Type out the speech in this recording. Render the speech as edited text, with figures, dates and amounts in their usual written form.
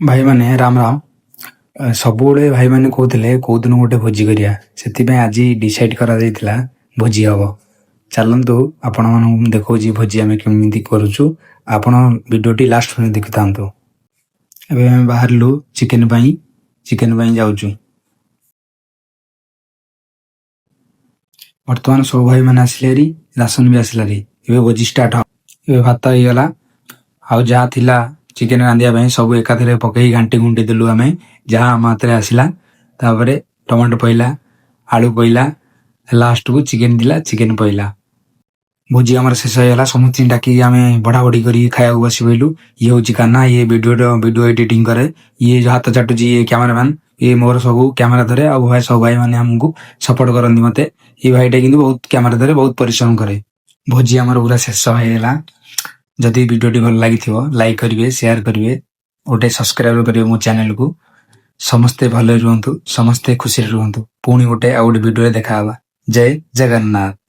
ଭାଇମାନେ, ରାମ ରାମ। ସବୁବେଳେ ଭାଇମାନେ କହୁଥିଲେ କୋଉଦିନ ଗୋଟେ ଭୋଜି କରିବା। ସେଥିପାଇଁ ଆଜି ଡିସାଇଡ୍ କରାଯାଇଥିଲା ଭୋଜି ହବ। ଚାଲନ୍ତୁ, ଆପଣମାନଙ୍କୁ ମୁଁ ଦେଖାଉଛି ଭୋଜି ଆମେ କେମିତି କରୁଛୁ। ଆପଣ ଭିଡ଼ିଓଟି ଲାଷ୍ଟ ପର୍ଯ୍ୟନ୍ତ ଦେଖୁଥାନ୍ତୁ। ଏବେ ଆମେ ବାହାରିଲୁ ଚିକେନ ପାଇଁ, ଚିକେନ ପାଇଁ ଯାଉଛୁ। ବର୍ତ୍ତମାନ ସବୁ ଭାଇମାନେ ଆସିଲେ ହେରି, ରାସନ ବି ଆସିଲା ହେରି। ଏବେ ଭୋଜି ଷ୍ଟାର୍ଟ ହବ। ଏବେ ଭାତ ହେଇଗଲା, ଆଉ ଯାହା ଥିଲା ଚିକେନ ରାନ୍ଧିବା ପାଇଁ ସବୁ ଏକାଥରେ ପକେଇ ଘାଣ୍ଟି ଘୁଣ୍ଟି ଦେଲୁ ଆମେ, ଯାହା ଆମ ହାତରେ ଆସିଲା। ତାପରେ ଟମାଟୋ ପଇଲା, ଆଳୁ ପଇଲା, ଲାଷ୍ଟକୁ ଚିକେନ ଥିଲା, ଚିକେନ ପଇଲା। ଭୋଜି ଆମର ଶେଷ ହେଇଗଲା। ସମସ୍ତଙ୍କୁ ଡାକିକି ଆମେ ବଢା ବଢି କରିକି ଖାଇବାକୁ ବସି ପଇଲୁ। ଇଏ ହଉଛି କାହ୍ନା, ଇଏ ଭିଡ଼ିଓ ଏଡିଟିଂ କରେ। ଇଏ ଯୋଉ ହାତ ଚାଟୁଛି, ଇଏ କ୍ୟାମେରାମ୍ୟାନ। ଇଏ ମୋର ସବୁ କ୍ୟାମେରା ଧରେ। ଆଉ ଭାଇ, ସବୁ ଭାଇ ମାନେ ଆମକୁ ସପୋର୍ଟ କରନ୍ତି ମତେ। ଏଇ ଭାଇଟା କିନ୍ତୁ ବହୁତ କ୍ୟାମେରା ଧରେ, ବହୁତ ପରିଶ୍ରମ କରେ। ଭୋଜି ଆମର ପୁରା ଶେଷ ହେଇଗଲା। ଯଦି ଭିଡ଼ିଓଟି ଭଲ ଲାଗିଥିବ, ଲାଇକ୍ କରିବେ, ସେୟାର କରିବେ, ଗୋଟେ ସବସ୍କ୍ରାଇବ କରିବେ ମୋ ଚ୍ୟାନେଲକୁ। ସମସ୍ତେ ଭଲରେ ରୁହନ୍ତୁ, ସମସ୍ତେ ଖୁସିରେ ରୁହନ୍ତୁ। ପୁଣି ଗୋଟେ ଆଉ ଗୋଟେ ଭିଡ଼ିଓରେ ଦେଖା ହବା। ଜୟ ଜଗନ୍ନାଥ।